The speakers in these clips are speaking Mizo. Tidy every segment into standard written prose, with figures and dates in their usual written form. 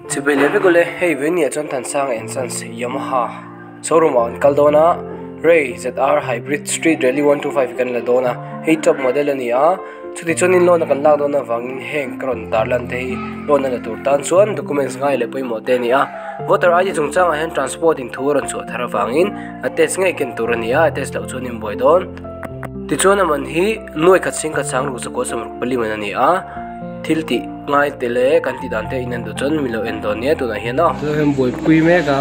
Chubei leh vek ule, hei Venia chuan Thansanga and Sons Yamaha showroom ah an kal dawn a, Ray ZR Hybrid Street Rally 125 kan la dawn a, hei top model a ni a, chuti chuanin loan a kan lak dawn avangin heng ka rawn tarlan te hi loan a la tur tan chuan documents ngai leh pawimawh te a ni a, voter ID chungchangah hian transport in thu a rawn chhuah thar avangin a test ngei ken tur a ni a, a test loh chuan in buai dawn. Tichuan a man hi nuai khat sing khat sang ruk zakua sawmruk pali man a ni a. Thil tih ngai te leh kan tih dan te in an duh chuan min lo en dawn nia tunah hian aw. Tunah hian buaipui mek a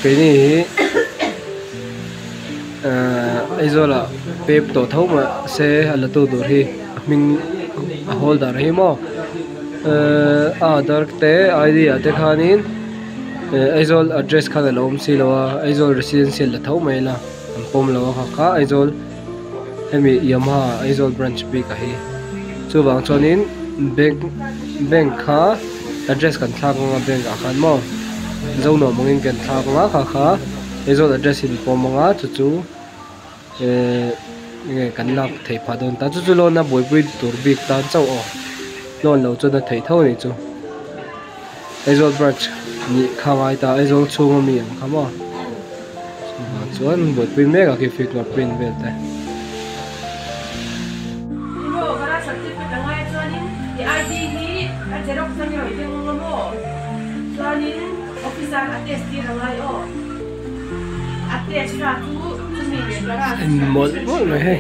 keini hi ahh Aizawl ah pep tawh tho mahse a la tu tur hi a hming a holder hi maw ahh a aadhar te ID ah te khanin Aizawl address khan a lo awm si lo a Aizawl residencial la tho mai ila an pawm lo a kha kha Aizawl. Hemi Yamaha Aizawl branch bik ah hi chuvang chuanin bank bank kha address kan thlak anga bank ah khan maw Zonuam angin kan thlak anga kha kha Aizawl address in pawm anga chu chu ehh enge kan lak theih phah dawn ta chu chu loan a buaipui tur bik tan chauh aw loan lo chuan a theih tho a nih chu Aizawl branch nih kha ngai ta Aizawl chhung ami ang kha maw. Chuvang chuan buaipui mek a khi fingerprint vel te. En mawlh mawlh mai hei.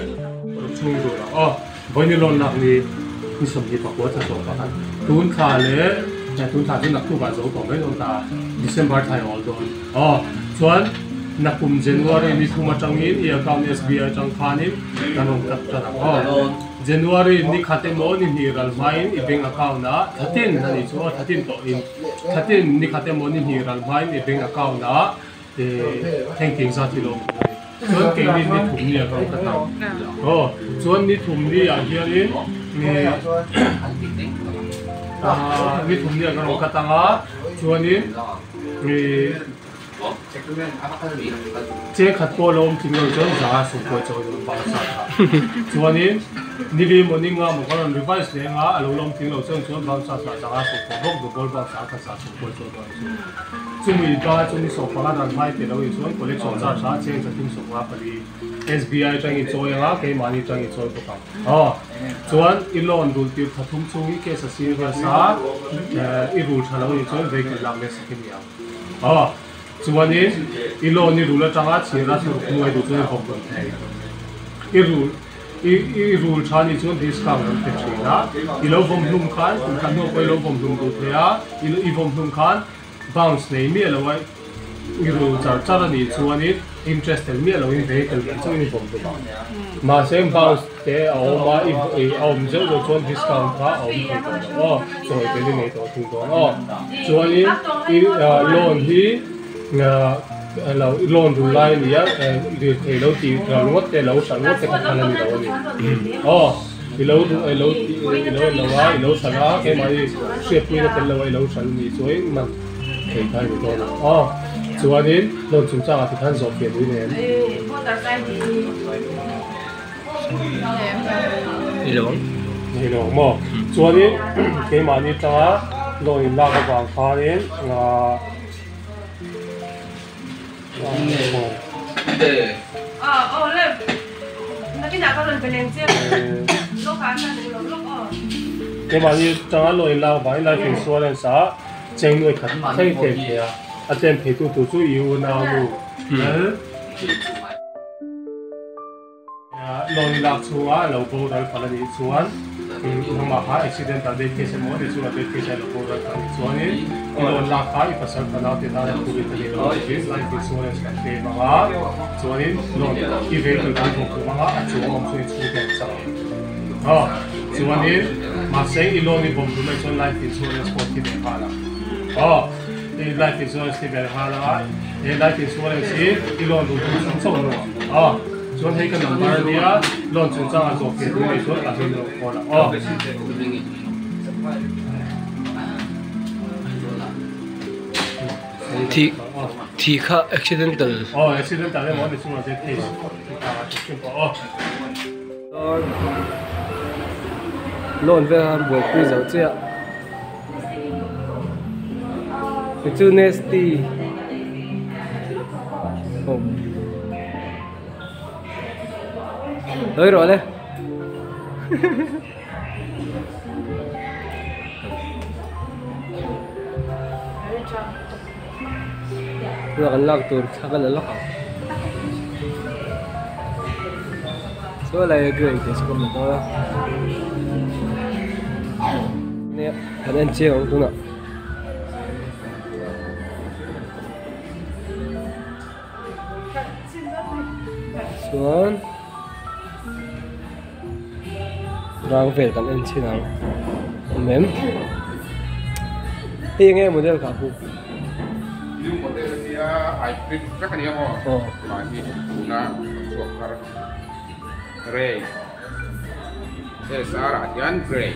Nakum January ni thum atangin i account SBI atang khanin kan rawn cut tan ang aw. January ni khat emaw ni hnih ral hmain i bank account ah thatin a nih chu aw thatin tawh in thatin ni khat emaw ni hnih ral hmain i bank account ah thanking zat hi lo awm tur a ni. Chuan keini ni thum ni ah kan rawn cut ang aw. Chuan ni thum ni ah hianin ni thum ni ah kan rawn cut ang a chuanin Che khat pawh lo awm thing lo chuan za sawmkawi chawi dawn bang sa kha. Chuanin nili maw ni nga maw ka rawn revise leh anga a lo la awm thing lo chuan chuan bang sa sa zanga sawmkawi bawk double bang sa kha za sawmkawi chawi dawn chu. Chumi ba chu ni sawmpanga ran hmai te lo in chuan collection charge a cheng chathum sawmnga pali SBI atangin chawi anga keimahni atangin chawi bawk ang. Aw chuan i loan rul tir thathum chung i case a serious a i rul tha lo in chuan vehicle lak leh sak i ni ang. Aw, chuanin i loan i rul atanga chhira thlaruk hnuai duh chuan i vawm rawn thei. I rul i i rul tha nih chuan discount an pe thin a, i lo vawm hlum khan kum khat hnuah pawh i lo vawm hlum duh thei a, i i vawm hlum khan bounce nei miah lo a i rul char char a nih chuanin interest tel miah loin vehicle nen chauhin i vawm hlum ang. Mahse bounce te a awm a, i a awm zeuh zeuh chuan discount kha a awm thei tawh lo aw, chawi vel i nei tawh thung dawn aw. Chuanin i loan hi lo loan rul lai a ni a, lirthei lo tih ral ngawt te lo hralh ngawt te kha phal a ni lo a ni aw. I lo i lo i lo en lo a, i lo hralh a, keimahni hriatpuina tel lo a i lo hralh a nih chuan man thei kha a ni dawn a aw. Chuanin loan chungchangah tikhan zawh fiah duh nen. Ni lo maw? Chuanin keimahni tanga loan in lak avang khanin keimahni tanga loan in lak avangin life insurance ah cheng nuai khat thleng tlem thei a, a tlem theitu tur chu i unau nu lal. Loan i lak chhunga a lo boral palh a nih chuan nangmah kha accidental death case emaw ni chu a death case a lo boral palh a nih chuanin i loan lak kha i pasal fanau te tan a phurin a ni lo tiin life insurance kan claim ang a, chuanin loan i vehicle kan thawk tum ang a, a chung a awm chuan i chhung te an chak ang a, chuanin mahse i loan i bawm tum anih chuan life insurance pawh thi ve nghal ang aw, i life insurance thi ve nghal ang a, he life insurance hi i loan duh tum chauh chauh a lo ang aw. Chuan hei ka number a nia, loan chungchang ah zawh fiah duh nei chuan ka hlim lo call ang aw. Thi thi kha accidental. Aw accidental emaw ani chungah death case tih kha aw. Loan vel khan buaipui zo chiah. Hei chu Nesty awm Sawi rawh le. Tunah kan lak tur thla ka la lawk ang. Saw lai a grey te chu ka hmu dawn a. Nia kan en chiang ang tunah. Chuan rang vel kan en chhin ang awm em hei enge model kha pu new model ania hybrid vek ania maw aw mahni tuna chhuak thar ray SR ah hian grey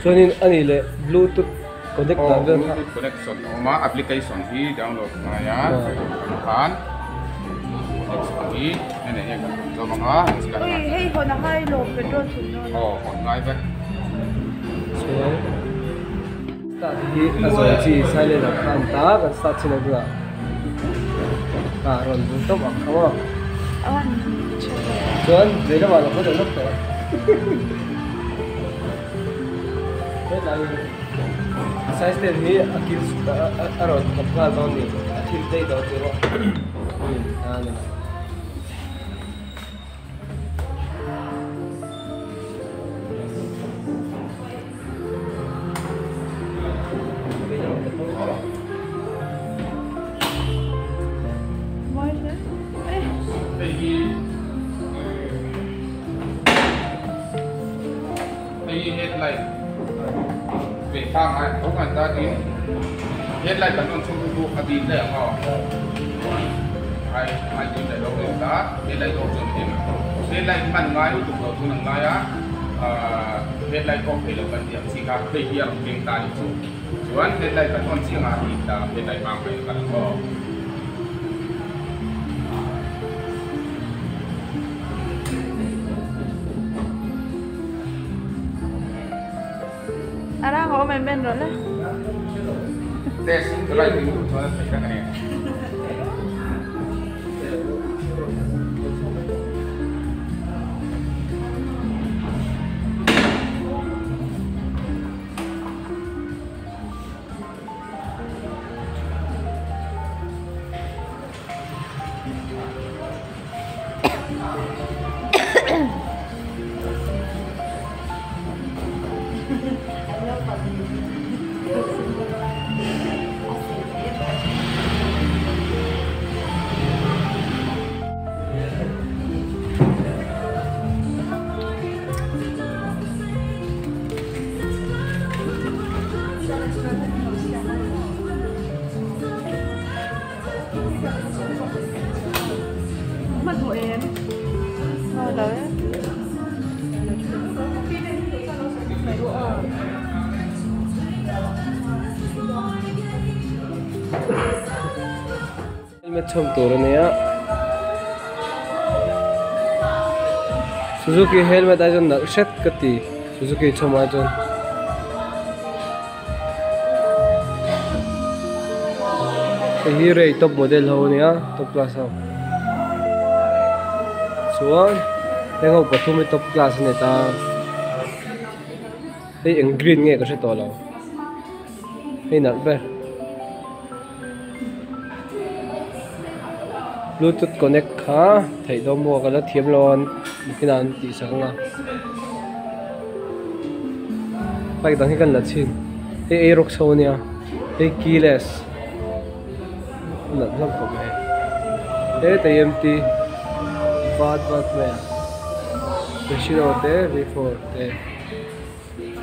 chuanin ani leh bluetooth connect dan vel kha bluetooth connection a awm a application hi download a ngai a khan connection hi hei hian kan rawn zawm ang a hei hawn a ngai lo petrol thun dawn aw hawn ngai vek chuan start hi a zawi chi silent ah khan ta kan start chin ang tunah ah rawn bul tawp ang kha maw chuan veilamah lo khaw deuh lawk tawh hetlai size ten hi a kil a rawn khawp nghal dawn ni a thim daih dawn tih erawh a ni. Hei hi hei hi headlight ve thang a tho ngan ta tin headlight kan rawn chhung chu a dim daih ang aw ai ai dim daih lo rim ta headlight off chuan a dim headlight hman ngai lutuk lo chuan an ngai a ahh headlight off theih loh kan tih ang chi kha hei hi a rawn keng ta a nih chu chuan headlight kan on chiang a a dim ta headlight hmang mai ka lang aw. A rang a awm em en rawh le. Test drive in duh chuan a theih vek a ni. Hmanhmawh em? Hmanhmawh lo e. Helmet chhawm tur a nia Suzuki helmet ai chuan nalh hret ka ti Suzuki chhawm ai chuan. Hei hi rei top model ho ania top class ho chuan heng ho pathum hi top class a ni ta hei eng green nge ka hre tawh lo hei nalh ber bluetooth connect kha theih dawn bawk a ka la thiam lo a nakinah an tih sak ang a bike dang hi kan la chhin hei eirawk chho ania hei keyless nalh hlawm khawp mai hetah hi empty vat vat mai a Fascino te v four te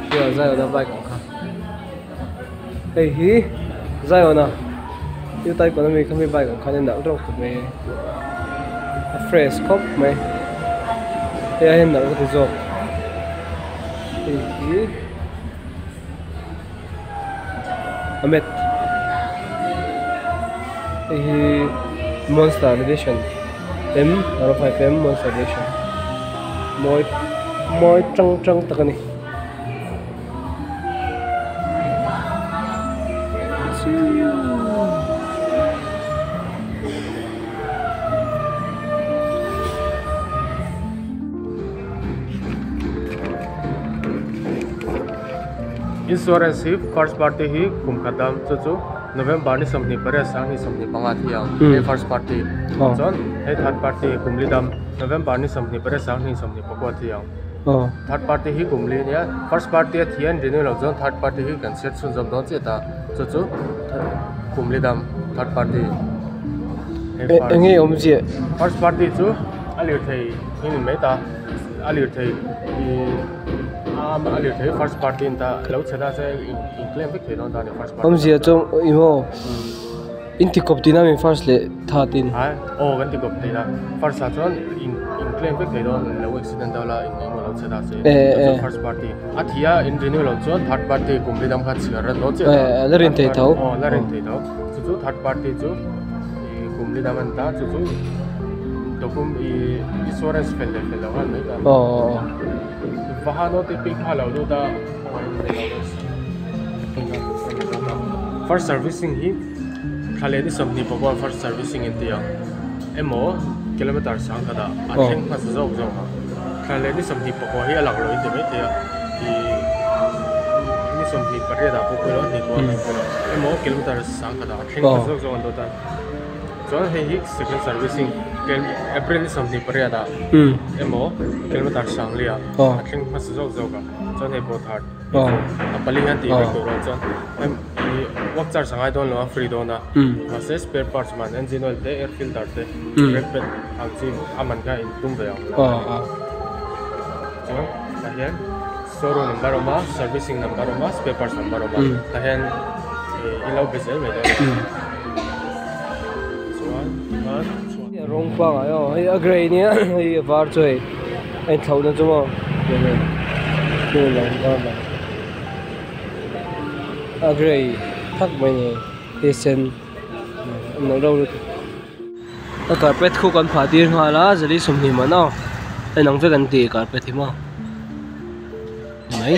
hria Zion a bike ang kha hei hi Zion a new type ami khami bike ang khan a nalh reuh khawp mai a fresh khawp mai hei ai hian nalh ka ti zawk hei hi a met hei hi monster edition m r 5 m monster edition mawi mawi tang tang tak a ni. Insurance hi first party hi kum khat dam chu chu November ni 28 sang ni 25 thi ang hei first party chuan hei third party kum li dam November ni 28 sang ni 24 thi ang third party hi kum li ania first party a thi an renew loh chuan third party hi kan set chhunzawm dawn chiah ta chu chu kum li dam third party eng nge awmzia first party chu a lirthei hi ni mai ta a lirthei ih. A lir thei first party in ta lo chhe ta se in claim vek thei dawn ta ni first party. Awmzia chu i maw in ti kawp tihna mi first leh third in. Hai aw kan ti kawp tihna first ah chuan in in claim vek thei dawn lo accident deuh la in engemaw lo chhe ta se chu first party a thi a in renew loh chuan third party kum li dang kha chhiar ran dawn chiah ta la rin thei tho aw la rin thei tho chu chu third party chu i kum li dang an ta chu chu document i insurance fel leh fel loh khan mai ta aw. First servicing hi thla leh ni 25 first servicing in ti a emaw kilometer sang khat ah a thleng hmasa zawk zawk a thla leh ni 24 hi a lang lo in ti maithei a ih ni 28 ah pawh pawilo a hnih pawh a hnih pawilo emaw kilometer sang khat ah a thleng hmasa zawk zawk an dawt a. Chuan hei hi second servicing April ni 28 ah emaw kilometer sangli ah a thleng hmasa zawk zawk a chuan hei pawh third a pali hian tih vek tur a chuan work charge a ngai dawn lo a free dawn a mahse spare parts man engine oil te air filter te brake pad ang chi a man kha in tum ve ang chuan tah hian showroom number a awm a servicing number a awm a spare parts number a awm a tah hian i lo be zel mai dawn a ni. Rawng pangai aw hei a grey nia hei a var chu hei a inthlauh na chu maw a grey thak mai a ni hei sen a nawh reuh lutuk a carpet khu kan phah tir nghal a zali 20 man aw a inang vek an ti carpet hi maw mai.